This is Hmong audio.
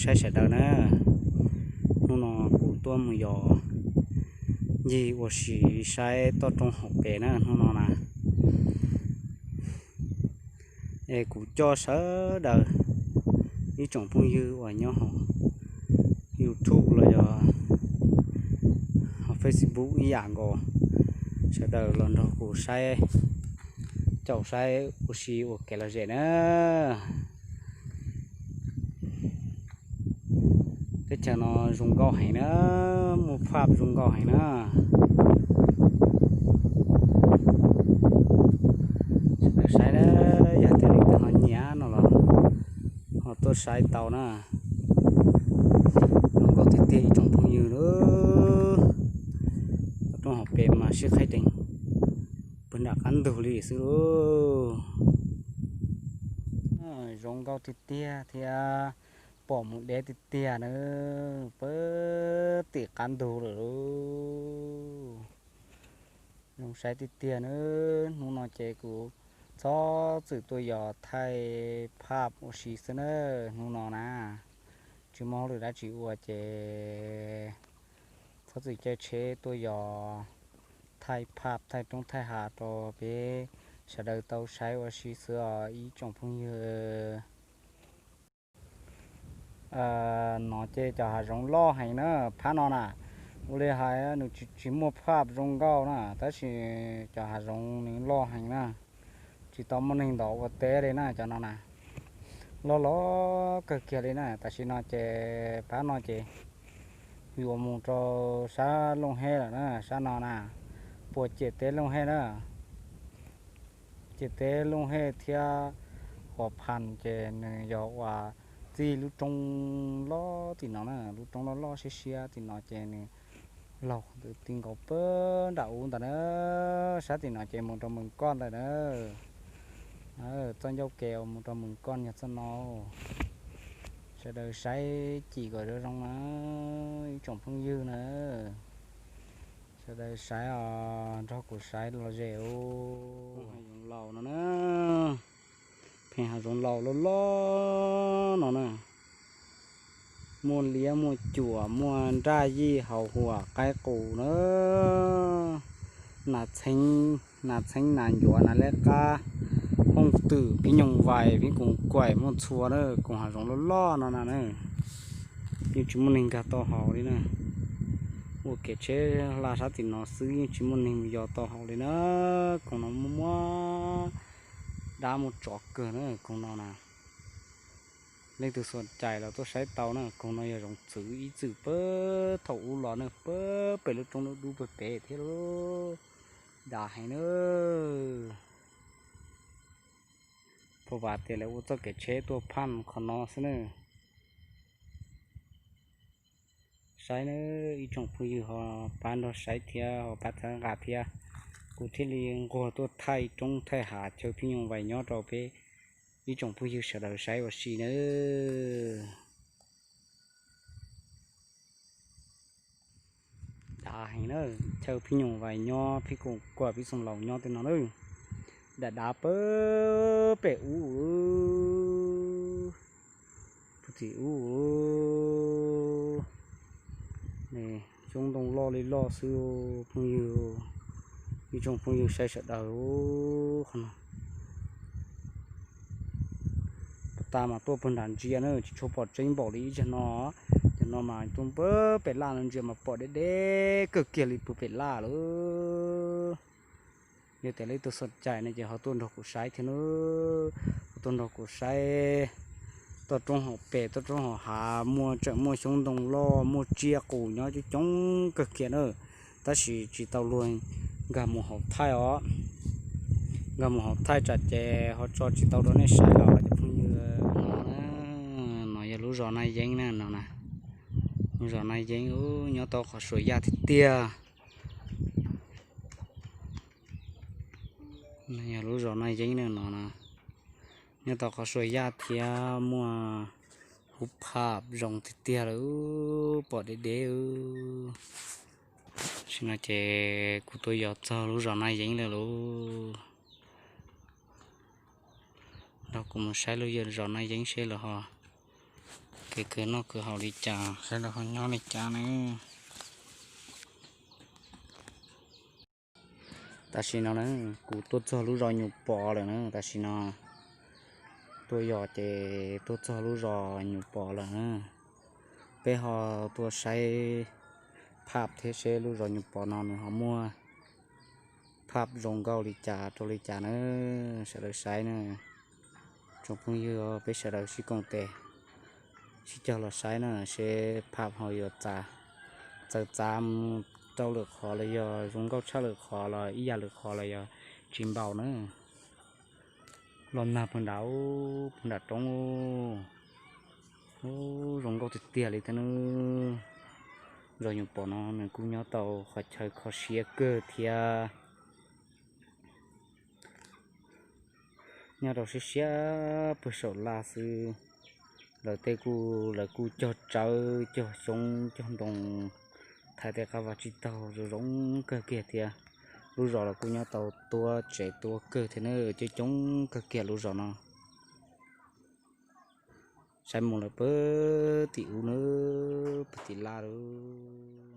Saib sawv daws na, hnub no kuv tuaj mus yos ncig ua si saib toj roob hauv pes na hnub no na. Es kuv coj sawv daws ib tsoom phooj ywg uas nyob hauv YouTube los yog hauv Facebook ib yam nkaus, sawv daws los nrog kuv saib, caum saib ua si ua kev lom zem na. Teb chaws no zoo nkauj heev na, muaj phaj zoo nkauj heev na. Sawv daws saib na, yog tias leej twg ho nyiam no los ho tuaj saib tau na. Zoo nkauj tiag tiag ib tsoom phooj ywg lauj. Toj roob hauv pes mas sib qhaib dees puag nram qab ntug li xwb lauj. Zoo nkauj tiag tiag thiab pom mus deb tiag tiag na, puag tim qab ntug lawm lauj. Zoo saib tiag tiag na, hnub no ces kuv txhob txwm tuaj yos thaij phaj ua si xwb na, hnub no na. Tsis muaj hauj lwm dab tsi ua ces txhob txwm caij tsheb tuaj yos thaij phaj thaij roob thaij hav rau peb sawv daws tau saib ua si xwb os ib tsoom phooj ywg. No ces cov hav zoov loj heev na, phab no na, ua li hais nws tsis muaj phaj zoo nkauj na, tab sis cov hav zoov nws loj heev na, tsis tau muaj neeg ntov ua teb li na cov no na, loj loj kawg kiag li na. Tam sim no ces phab no ces yuav mus rau sab Looj Hej lawm na, sab no na, puas ciam teb Looj Hej na. Ciam teb Looj Hej thiab Huas Phas ces nws yog uas txij lub roob loj tim no na, lub roob loj loj siab siab tim no ces nws laug ntawm ti nkaus puag nram ub ntawd na, sab tim no ces mus rau Mees Koj ntawd na. Txoj ncauj kev uas mus rau Mees Koj yog txoj no. Sawv daws saib cim kom zoo zoo na, ib tsoom phooj ywg na. Sawv daws saib os, nrog kuv saib los ze os. Hav zoov laus no na, pheej hav zoov laus loj loj no na, muaj liab muaj cuam, muaj nraj yij hauv huam qaib qus na, nas txheeb, nas txheeb, nas ncuav, nas lej qab, hooj twm, phib nyoog vais, phib koos kaim, muaj txhua na. Koom hav zoov loj loj no na, yeej tsis muaj neeg nkag tau haus li na. Ua kev tsheb hla sab tim no xwb yeej tsis muaj neeg mus yos tau haus li na. Koog no muaj muaj dab muaj tsov kawg na koog no na. Leej twg xom cais los tuaj saib tau na, koog no yog zoov txwv ib txwm pab thaum ub los na, pab pem lub roob dub dub pem pem thiab lauj. Dav heev na. Pab vam tias lawv ua txoj kev tsheb tuaj phaj qhov no xwb na. Saib na, ib tsoom phooj ywg ho pab nrog saib thiab ho pab txhawb nqa thiab, kuv thiaj li nquag tuaj thaij roob thaij hav chaw phib nyoog vais nyob rau peb ib tsoom phooj ywg sawv daws saib ua si nawb. Dav heev na, chaw phib nyoog vais nyob, phib koos kaim, phib xoom laus nyob tej no na. Dav dav pab pem ub, pem tim ub. Xyoob ntoo loj li loj xwb phooj ywg, ib tsoom phooj ywg saib sawv daws. Qhov no tas mas tuaj puag nram ntsia na tsis tshua pom tseeb npaum li ib tsam no. Cov no mas tuaj pem laj no ntsia mas pom deb deb kawg kiag li puag pem laj lawm. Yog tias leej twg xom cais no ces ho tuaj nrog kuv saib thiab na. Ho tuaj nrog kuv saib toj roob hauv pes toj roob hauv hav, muaj tseem muaj xyoob ntoo loj muaj tsiaj qus nyob coob coob kawg kiag na. Tab sis tsis tau luag nkag mus hauv thaij os. Nkag mus hauv thaij tsam ces ho tso tsis tau rau nej saib los cov phooj ywg. No yog lub zos Naj Yeeb na no na. Lub zos Naj Yeeb nyob tau qhov suas yaj tiag tiag. Yog lub zos Naj Yeeb na no na. Nyob tau qhov suas yaj thiab muaj hub pham zoo tiag tiag lawm, pom deb deb. Tam sim no ces kuv tuaj yos txog lub zos Naj Yeeb lawm lauj. Nrog kuv mus saib lub zos Naj Yeeb seb lawv ho Kev khwv noj khwv haus li cas, sawv daws ho nyob li cas ne? Tam sim no na, kuv tuaj txog lub zos Nyuj Pov lawm na. Tam sim no tuaj yos ces tuaj txog lub zos Nyuj Pov lawm na. Peb ho tuaj saib phaj thiab seb lub zos Nyuj Pov no nws ho muaj phaj zoo nkauj li cas rau li cas na, sawv daws saib na. Tsoom phooj ywg, peb sawv daws sib koom tes sib cog los saib na, seb phaj ho yuav txawv txav mus rau lwm qhov los yog zoo nkauj tshaj lwm qhov los ib yam lwm qhov los yog tsis npaum na. Los nag puag nram, puag nram roob, ub, zoo nkauj tiag tiag li thiab na. Zos Nyuj Pov no nws kuj nyob tau qhov chaw kho siab kawg thiab. Nyob rau siab siab puag saum laj xwb. Lawv tej kuj, lawv kuj cog tsawb cog xyoob cog ntoo, thaiv tej qab vaj tsib taug zoo zoo kawg kiag thiab. Lub zos los kuj nyob tau tuab tsev tuab kawg thiab na, coob coob kawg kiag lub zos no. Saib mus lawm puag tim ub na, puag tim laj lawm.